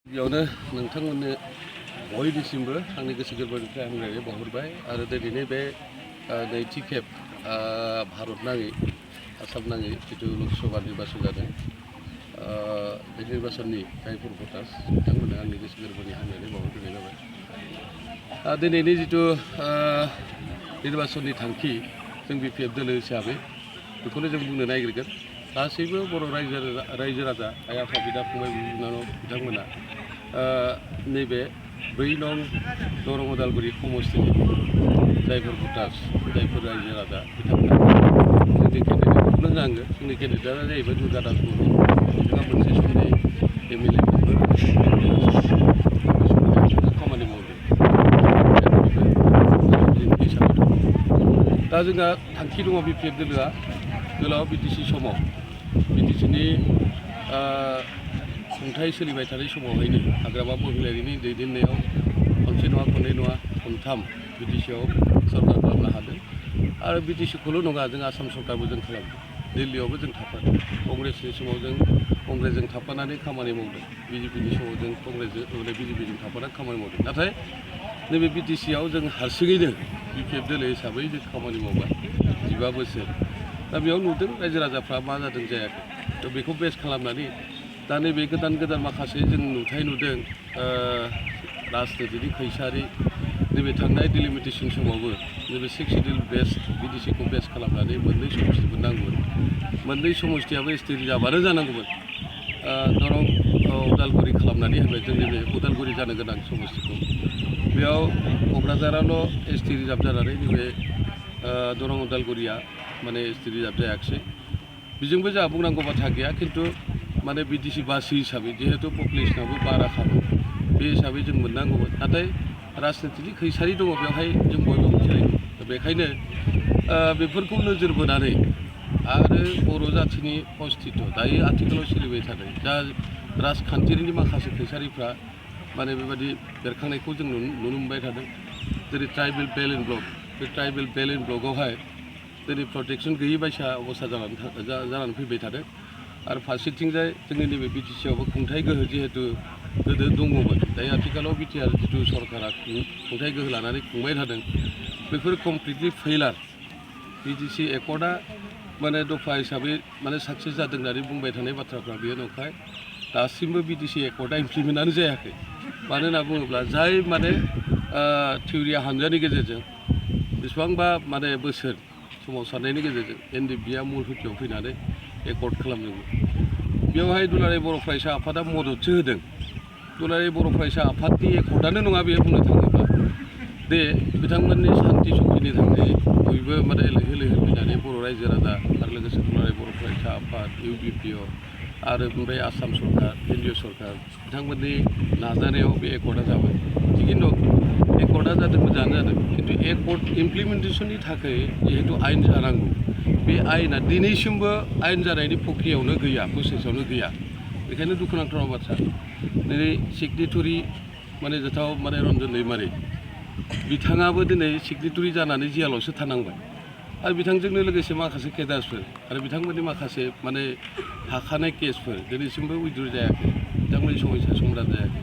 गिबियावनो नोंथांमोननो बयनिसिमबो आंनि गोसो गोरबोनिफ्राय हामलायनाय बावहरबाय आरो दिनैनि बे नैथि खेब भारत नाङै आसाम नाङै जिथु लकसभा निर्बाचन जादों बे निर्बाचननि जायफोर भटार्स बिथांमोननो आंनि गोसो गोरबोनि हामलायनाय बावहरग्रोनाय जाबाय। दिनैनि जिथु निर्बाचननि थांखि जों BPF दोलो हिसाबै बेखौनो जों बुंनो नागिरगोन। गासैबो बर' रायजो राजा आइ आफा बिदा फंबाय बिनानाव बिथांमोना नैबे 4 नं दरं उदालगुरि समस्तिनि जायफोर भटार्स जायफोर रायजो राजा बिथांमोना जोंनि केन्डिडेटखौ लोंनांगो। जोंनि केन्डिडेटआ जाहैबाय दुर्गा दास बर'। बिथाङा मोनसे समनि MLA खामानि मावदों हिसाबै दं। दा जोंहा थांखि दङ BPF दोलोआ गोलाव BTC समाव BTCनि खुंथाय सोलिबाय थानाय समावहायनो हाग्रामा महिलारिनि दैदेननायाव खनसे नङा खननै नङा खनथाम BTCआव सरकार खालामनो हादों आरो BTCखौल' नङा जों आसाम सरकारबो जों खालामदों। दिल्लीयावबो जों थाफादों। कंग्रेसनि समाव जों कंग्रेसजों थाफानानै खामानि मावदों। BJPनि समाव जों BJPजों थाफानानै खामानि मावदों। नाथाय नैबे BTCआव जों हारसिङैनो BPF दोलो हिसाबै जों खामानि मावबाय 15 बोसोर। दा बेयाव नुदों रायजो राजाफ्रा मा जादों जायाखै। थ' बेखौ बेस खालामनानै दा नैबे गोदान माखासे जों नुथाय नुदों राजनितिनि खैसारि नैबे थांनाय डिलिमिटेसन समावबो नैबे 6 शिडिउल बेस BTCखौ बेस खालामनानै मोननै समस्तिबो नांगौमोन। मोननै समस्तियाबो ST रिजार्भआनो जानांगौमोन। दरं उदालगुरि खालामनानै होबाय जोंनि बे उदालगुरि जानो गोनां समस्तिखौ। बेयाव क'क्राझाराल' ST रिजार्भ जानानै नैबे दरं उदालगुरिया माने ST रिजार्भ जायाखिसै। बेजोंबो जोंहा बुंनांगौ बाथ्रा गैया खिन्थु माने BTC बासि हिसाबै जिहेतु पपुलेसनाबो बाराखामोन बे हिसाबै जों मोननांगौमोन। नाथाय राजनितिनि खैसारि दङ बेवहाय जों बयबो मिथिलायो। बेखायनो बेफोरखौ नोजोर बोनानै आरो बर' जाथिनि अस्तित्व दायो आथिखालाव सोलिबाय थानाय दा राजखान्थिनि माखासे खैसारिफ्रा माने बेबायदि बेरखांनायखौ जों नुनो मोनबाय थादों। जेरै ट्राइबेल बेल एन्ड ब्लक बे ट्राइबेल बेल एन्ड ब्लकआवहाय दिनै प्रटेक्सन गैयि बायसा अबस्था जानानै फैबाय थादों आरो फारसेथिंजाय जोंनि नैबे BTCआवबो खुंथाय गोहो जिहेतु गोदो दङमोन दायो आथिखालाव BTR जिथु सरकारा खुंथाय गोहो लानानै खुंबाय थादों बेफोर कमप्लिटलि फेइलार। BTC एकर्डआ माने दफा हिसाबै माने साक्सेस जादों होननानै बुंबाय थानाय बाथ्राफ्रा बेयो नंखाय। दासिमबो BTC एकर्डआ इमप्लिमेन्टआनो जायाखै। मानो होनना बुङोब्ला जाय माने थिउरिया हानजानि गेजेरजों बेसेबांबा माने बोसोर सोमावसारनायनि गेजेरजों NDPआ मुल हुथियाव फैनानै एकर्ड खालामदोंमोन। बेवहाय दुलाराय बर' फरायसा आफादा मददसो होदों। दुलाराय बर' फरायसा आफादनि एकर्डआनो नङा बेयो बुंनो थाङोब्ला दे बिथांमोननि सान्थि सन्थिनि थाखाय बयबो माने लैहोर लैहोर फैनानै बर' रायजो राजा आरो लोगोसे दुलाराय बर' फरायसा आफाद UBPO आरो ओमफ्राय आसाम सरकार केन्द्रीय सरकार बिथांमोननि नाजानायाव बे एकर्डआ जाबाय। थिगैनो एकर्डआ जादों मोजाङानो जादों खिन्थु एकर्ड इमप्लिमेन्टेसननि थाखाय जिहेतु आयेन जानांगौ बे आयेना दिनैसिमबो आयेन जानायनि प्रक्रियायावनो गैया प्रसेसआवनो गैया। बेखायनो दुखुनांथाव बाथ्रा दिनै सिगनेटरि माने जाथाव माने रन्जन दैमारि बिथाङाबो दिनै सिगनेटरि जानानै जेलावसो थानांबाय आरो बिथांजोंनो लोगोसे माखासे केडार्सफोर आरो बिथांमोननि माखासे माने हाखानाय केसफोर दिनैसिमबो उइद्र' जायाखै। बिथांमोननि समस्या समाधान जायाखै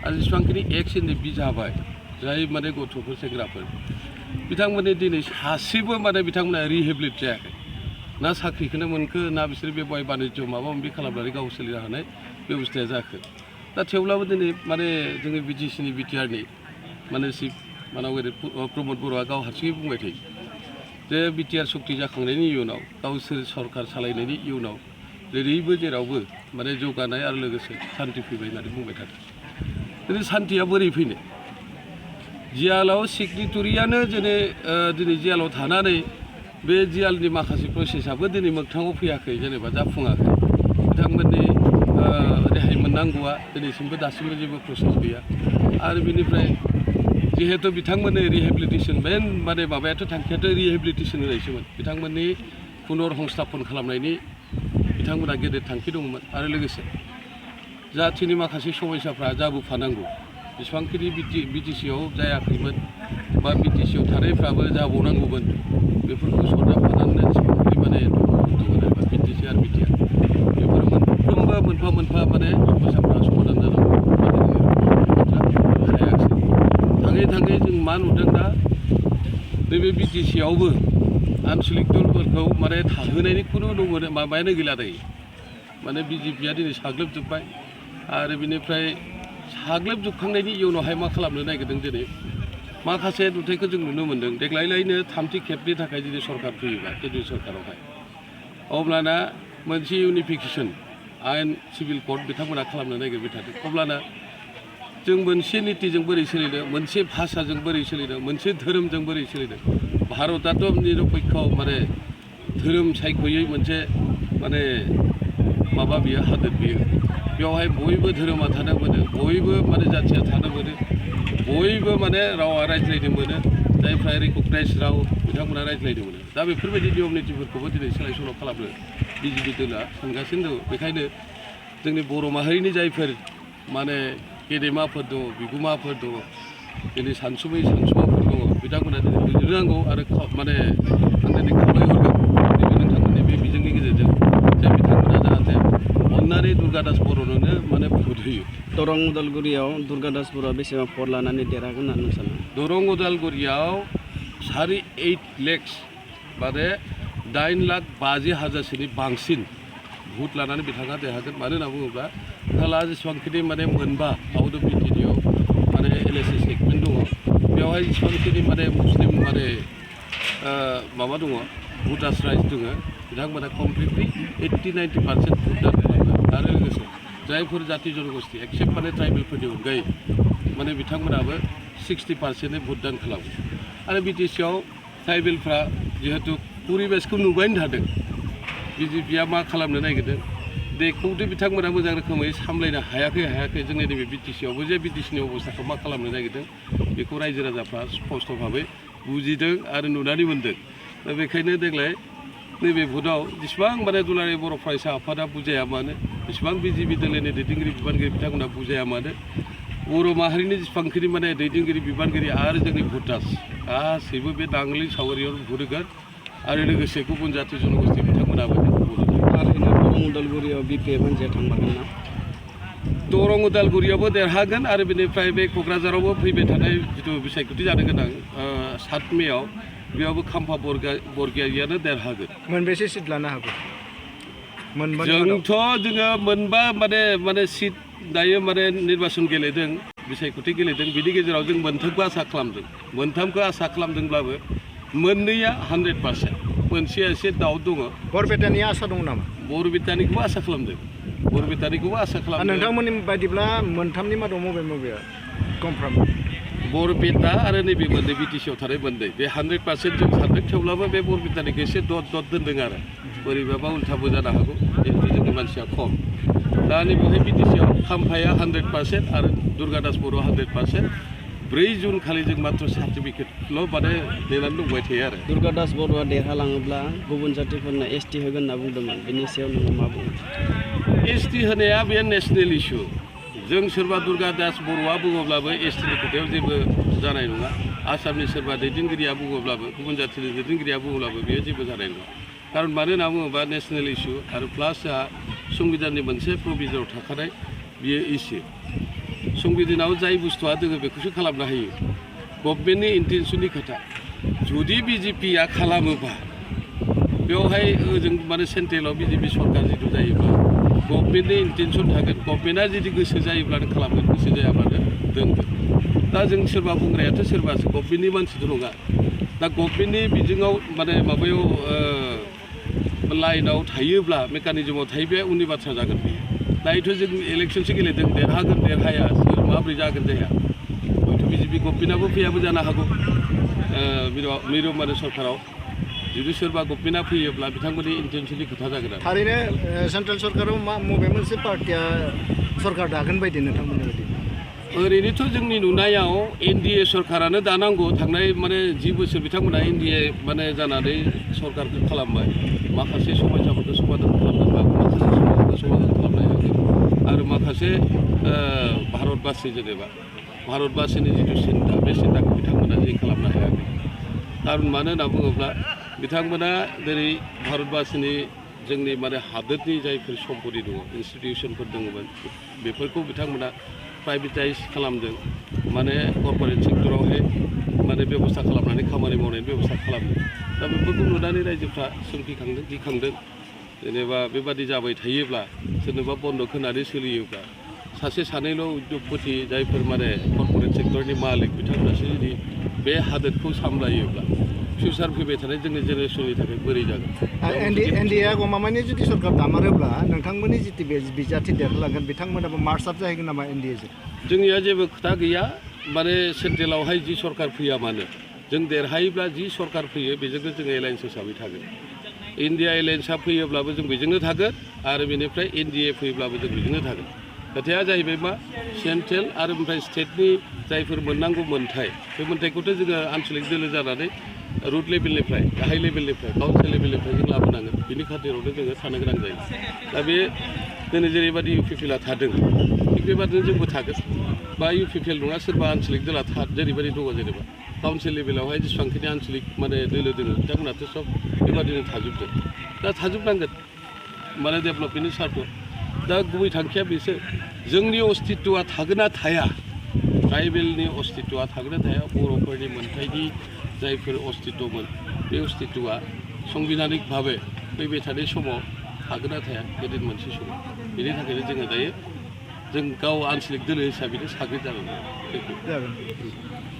आरो जेसेबांखिनि NDP जाबाय जाय माने गथ'फोर सेंग्राफोर बिथांमोननि दिनै सासेबो माने बिथांमोना रिहेबिलिट जायाखै। ना साख्रिखौनो मोनखो ना बिसोर बे बाय बानिज्य माबा माबि खालामनानै गाव सोलिनो हानाय बेबस्थाया जाखो। दा थेवब्लाबो दिनै माने जोंनि BTCनि BTRनि माने चिफ मानावगिरि प्रमद बर'आ गाव हारसिङै बुंबाय थायो जे BTR सक्ति जाखांनायनि इयुनाव गावसोर सरकार सालायनायनि इयुनाव जेरैबो जेरावबो माने जौगानाय आरो लोगोसे सान्थि फैबाय होननानै बुंबाय थादों। दिनै सान्थिया बोरै फैनो जियालाव सिगनेटरियानो दिनै जियालाव थानानै बे जियालनि माखासे प्रसेसआबो दिनै मोगथाङाव फैयाखै जेनेबा जाफुङाखै। बिथांमोननि रेहाय मोननांगौआ दिनैसिमबो दासिमबो जेबो प्रसेस गैया आरो बेनिफ्राय जिहेतु बिथांमोननि रिहेबिलिटेसन मेन माने माबायाथ' थांखियाथ' रिहेबिलिटेसन होनायसोमोन। बिथांमोननि पुनर संस्थापन खालामनायनि बिथांमोनहा गेदेर थांखि दंमोन आरो लोगोसे जाथिनि माखासे समस्याफ्रा जाबोफानांगौ जेसेबांखिनि BTCआव जायाखैमोन बा BTCआव थानायफ्राबो जाबावनांगौमोन बेफोरखौ सरजाबफानानै जेसेबांखिनि माने दंमोन आरो BTC आरो BTR बेफोर मोनफ्रोमबो मोनफा मोनफा माने समस्याफ्रा समाधान जानांगौ। मा नुदों दा नैबे बिटिसिआवबो आनसलिक दलफोरखौ माने थाहोनायनि खुनु माबायानो गैला दायो माने बिजेपिया दिनै साग्लोबजोब्बाय आरो बिनिफ्राय साग्लोबजोबखांनायनि इयुनावहाय मा खालामनो नागिरदों दिनै माखासे नुथायखौ जों नुनो मोन्दों देग्लायलायनो थामथि खेबनि थाखाय जुदि सरकार फैयोबा केन्द्र सरकारावहाय अब्लाना मोनसे इउनिफिकेसन आयेन सिभिल कड बिथांमोना खालामनो नागिरबाय थादों अब्लाना जों मोनसे नितिजों बोरै सोलिदों मोनसे भाषाजों बोरै सोलिदों मोनसे धोरोमजों बोरै सोलिदों भारतआथ' निरपेक्ष माने धोरोम सायख'यै मोनसे माने माबा बियो हादोर बियो बेवहाय बयबो धोरोमा थानो मोनो बयबो माने जाथिया थानो मोनो बयबो माने रावा रायज्लायनो मोनो जायफ्रा रिकगनाइज राव बिथांमोना रायज्लायनो मोनो दा बेफोरबायदि नियम नितिफोरखौबो दिनै सोलाय सोल' खालामनो बिजेपि दला सानगासिनो दङ बेखायनो जोंनि बर' माहारिनि जायफोर माने गेदेमाफोर दङ बिगुमाफोर दङ दिनै सानसुमाफोर दङ बिथांमोना दिनै बुजिनांगौ आरो माने आं दिनै खावलायहरगोन नैबे नोंथांमोननि बे बिजोंनि गेजेरजों जे बिथांमोना जाहाथे अननानै दुर्गा दास बर'नोनो माने भट होयो दरं उदालगुरियाव दुर्गा दास बर'आ बेसेबां भट लानानै देरहागोन होननानै सानो दरं उदालगुरियाव 8.5 लाख माने 9,50,000 बांसिन भट लानानै बिथाङा देरहागोन मानो होनना बुङोब्ला खोला जेसेबांखिनि माने मोनबा आउट अफ बिटिडिआव माने एलएसि सेगमेन्ट दङ बेवहाय जेसेबांखिनि माने मुस्लिम माने माबा दङ भटार्स राइट्स दङ बिथांमोना कमप्लिटलि 80-90% भटदान खालामो आरो लोगोसे जायफोर जाति जनगोष्ठी एक्सेप्ट माने ट्राइबेलफोरनि अनगायै माने बिथांमोनाबो 60% भटदान खालामो आरो बिटिसिआव ट्राइबेलफ्रा जिहेतु परिबेसखौ नुबायनो थादों बिजेपिया मा खालामनो नागिरदों बेखौथ' बिथांमोना मोजां रोखोमै सामलायनो हायाखै जोंनि नैबे बिटिसिआवबो जे बिटिसिनि अबस्थाखौ मा खालामनो नागिरदों बेखौ रायजो राजाफ्रा स्पष्ट भाबै बुजिदों आरो नुनानै मोनदों दा बेखायनो देग्लाय नैबे भटआव जेसेबां माने दुलाराय बर' फरायसा आफादा बुजाया मानो जेसेबां बिजेपि दोलोनि दैदेनगिरि बिबानगिरि बिथांमोना बुजाया मानो बर' माहारिनि जेसेबांखिनि माने दैदेनगिरि बिबानगिरि आरो जोंनि भटार्स गासैबो बे नांगोलनि सावगारियाव भट होगोन आरो लोगोसे गुबुन जाति जनगोष्ठी बिथांमोनाबो थारैनो दरं उदालगुरियाव बिपिएफ हान्जाया थांमारगोन ना दरं उदालगुरियावबो देरहागोन आरो बेनिफ्राय बे क'क्राझारावबो फैबाय थानाय जिथु बिसायख'थि जानो गोनां 7 मेआव बेयावबो खाम्फा बरगयारियानो देरहागोन मोनबेसे सिट लानो हागौ जोंथ' जोङो मोनबा माने सिट दायो माने निर्बाचन गेलेदों बिसायख'थि गेलेदों बिनि गेजेराव जों मोनथामखौ आसा खालामदों मोनथामखौ आसा खालामदोंब्लाबो मोननैया 100% मोनसेया एसे दाउट दङ बरपेटानि आसा दङ नामा बरपेटानिखौबो आसा खालामदों बरपेटानिखौबो आसा खालामदों नोंथांमोननि बायदिब्ला मोनथामनि मादाव बबेया कनफार्म बरपेटा आरो नैबे मोननै बिटिसिआव थानाय मोननै बे 100% जों सानदों थेवब्लाबो बे बरपेटानिखौ एसे दट दोन्दों आरो बोरैबाबा उल्थाबो जानो हागौ जिहेतु जोंनि मानसिया खम दा नैबेहाय बिटिसिआव खाम्फाया 100% आरो दुर्गा दास बर' 100% 4 जुन खालि जों मात्र सार्टिफिकेटल' माने नेनानै दंबाय थायो आरो दुर्गा दास बर'आ देरहालाङोब्ला गुबुन जातिफोरनो एसटि होगोन होनना बुंदोंमोन बेनि सायाव नोङो मा बुङो एसटि होनाया बे नेसनेल इस्यु जों सोरबा दुर्गा दास बर'आ बुङोब्लाबो एसटिनि खोथायाव जेबो जानाय नङा आसामनि सोरबा दैदेनगिरिया बुङोब्लाबो गुबुन जातिनि दैदेनगिरिया बुङोब्लाबो बेयो जेबो जानाय नङा खारन मानो होनना बुङोबा नेसनेल इस्यु आरो प्लास जोंहा संबिधाननि मोनसे प्रभिजनाव थाखानाय बियो इस्यु संबिधानाव जाय बुस्थुआ दोङो बेखौसो खालामनो हायो गभर्नमेन्टनि इन्टेनसननि खोथा जुदि बिजेपिया खालामोबा बेवहाय ओजों माने सेन्ट्रेलाव बिजेपि सरकार जिथु जायोब्ला गभर्नमेन्टनि इन्टेनसन थागोन गभर्नमेन्टआ जुदि गोसो जायोब्लानो खालामगोन गोसो जायाब्लानो दोनगोन दा जों सोरबा बुंग्रायाथ' सोरबासो गभर्नमेन्टनि मानसिथ' नङा दा गभर्नमेन्टनि बिजोङाव माने माबायाव लाइनाव थायोब्ला मेकानिजमाव थायोब्ला उननि बाथ्रा जागोन बेयो दायोथ' जों इलेक्सनसो गेलेदों देरहागोन देरहाया सोर माब्रै जागोन जाया हयथ' बिजेपि गभर्नमेन्टआबो फैयाबो जानो हागौ मिरु माने सरकाराव जुदि सोरबा गभर्नमेन्टआ फैयोब्ला बिथांमोननि इन्टेनसननि खोथा जागोन आरो थारैनो सेन्ट्रेल सरकाराव बबे मोनसे पार्टिया सरकार दागोन बायदि नोंथांमोननि बायदि ओरैनोथ' जोंनि नुनायाव एनडिए सरकारानो दानांगौ थांनाय माने 10 बोसोर बिथांमोना एनडिए माने जानानै सरकारखौ खालामबाय माखासे समस्याफोरखौ समाधान खालामदोंबाबो माखासे समस्याफोरखौ समाधान खालामनो हायाखै आरो माखासे भारतबासि जेनेबा भारतबासिनि जिथु सिन्था बे सिन्थाखौ बिथांमोना जे खालामनो हायाखै खारन मानो होनना बुङोब्ला बिथांमोना दिनै भारतबासिनि जोंनि माने हादोरनि जायफोर सम्पति दङ इन्स्टिटिउसनफोर दङमोन बेफोरखौ बिथांमोना प्राइभेटाइज खालामदों माने कर्परेट सेक्टरावहाय माने बेबस्था खालामनानै खामानि मावनायनि बेबस्था खालामो दा बेफोरखौ नुनानै रायजोफ्रा सोंखिखांदों गिखांदों जेनेबा बेबादि जाबाय थायोब्ला सोरनोबा बन्दक होनानै सोलियोब्ला सासे सानैल' उद्यगपति जायफोर माने कर्परेट सेक्टरनि मालिक बिथांमोनासो जुदि बे हादोरखौ सामलायोब्ला फिउचार फैबाय थानाय जोंनि जेनेरेसननि थाखाय बोरै जागोन एनडिए गमामानि जुदि सरकार दामारोब्ला नोंथांमोननि जितु बिजाथि देरलांगोन बिथांमोनाबो मार्च आप जाहैगोन नामा एनडिएजों जोंनिया जेबो खोथा गैया माने सेन्ट्रेलावहाय जि सरकार फैया मानो जों देरहायोब्ला जि सरकार फैयो बेजोंनो जोङो एलायन्स हिसाबै थागोन इन्डिया एलायन्सआ फैयोब्लाबो जों बेजोंनो थागोन आरो बेनिफ्राय एनडिए फैयोब्लाबो जों बेजोंनो थागोन खोथाया जाहैबाय मा सेन्ट्रेल आरो ओमफ्राय स्टेटनि जायफोर मोननांगौ मोन्थाय बे मोन्थायखौथ' जोङो आन्चलिक दोलो जानानै रुट लेभेलनिफ्राय गाहाय लेभेलनिफ्राय काउन्सिल लेभेलनिफ्राय जों लाबोनांगोन बिनि खाथिरावनो जोङो थानो गोनां जायो दा बे दिनै जेरैबायदि इउपिपिएलआ थादों थिग बेबादिनो जोंबो थागोन बा इउपिपिएल नङा सोरबा आन्चलिक दोला जेरैबायदि दङ जेनेबा काउन्सिल लेभेलावहाय जेसेबांखिनि आन्चलिक माने दोलो दङ बिथांमोनाथ' सब बेबादिनो थाजोबदों दा थाजोबनांगोन माने डेभेलपमेन्टनि सार्थ दा गुबै थांखिया बेसो जोंनि अस्तित्वआ थागोन ना थाया ट्राइबेलनि अस्तित्वआ थागोन ना थाया बर'फोरनि मोन्थायनि जायफोर अस्तित्वमोन बे अस्तित्वआ संबिधानिक भाबै फैबाय थानाय समाव थागोन ना थाया गेदेर मोनसे समाव बेनि थाखायनो जोङो दायो जों गाव आन्चलिक दोलो हिसाबैनो साग्रिद जानांगौ जागोन